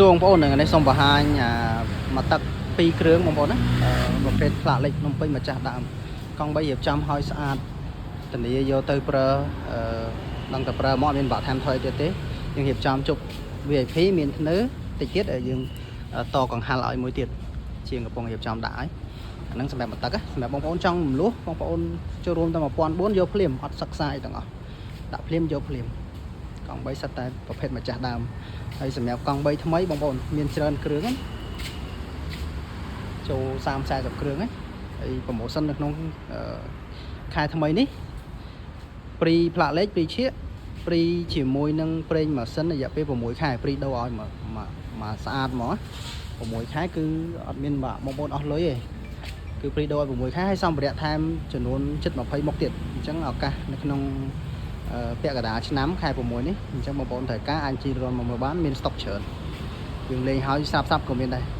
សួរបងប្អូនហ្នឹងនេះសូមបង្ហាញអាមកទឹកពីរគ្រឿងបងប្អូនណាប្រភេទផ្លាកលេខភ្នំពេញម្ចាស់ដើមកង់3រៀបចំឲ្យស្អាតធានាយកទៅប្រើអឺដឹងតែប្រើមកអត់មានបាក់ថែមថយទៀតទេយើងរៀបចំជប់ VIP មានធ្នើតិចទៀតយើងតកង្ហាល់ឲ្យមួយទៀតជាងកំពុងរៀបចំដាក់ឲ្យអាហ្នឹងសម្រាប់មកទឹកណាសម្រាប់បងប្អូនចង់រំលោះបងប្អូនចូលរួមតែ1400យកភ្លាមអត់សិក្សាអីទាំងអស់ដាក់ភ្លាមយកភ្លាមកង់3សិតតែប្រភេទម្ចាស់ដើម ហើយសម្រាប់កង់3ថ្មីបងប្អូនមានច្រើនគ្រឿងណាចូល30 40គ្រឿងហ្នឹងហើយ promotion នៅក្នុងខែថ្មីនេះ free ផ្លាកលេខ free ឈៀក free ជាមួយនឹងប្រេងម៉ាស៊ីនរយៈពេល6ខែ free ដូរឲ្យមកមកស្អាតហ្មង6ខែគឺអត់មានបាក់បងប្អូនអស់លុយទេគឺ free ដូរឲ្យ6ខែហើយសម្ភារៈថែមចំនួនជិត20មុខទៀតអញ្ចឹងឱកាសនៅក្នុង ពាក់កណ្ដាលឆ្នាំខែ6នេះអញ្ចឹងបងប្អូនត្រូវការអាចជីរនមកមើលបានមានស្តុកច្រើនយើងលេងហើយសាប់សាប់ក៏មានដែរ។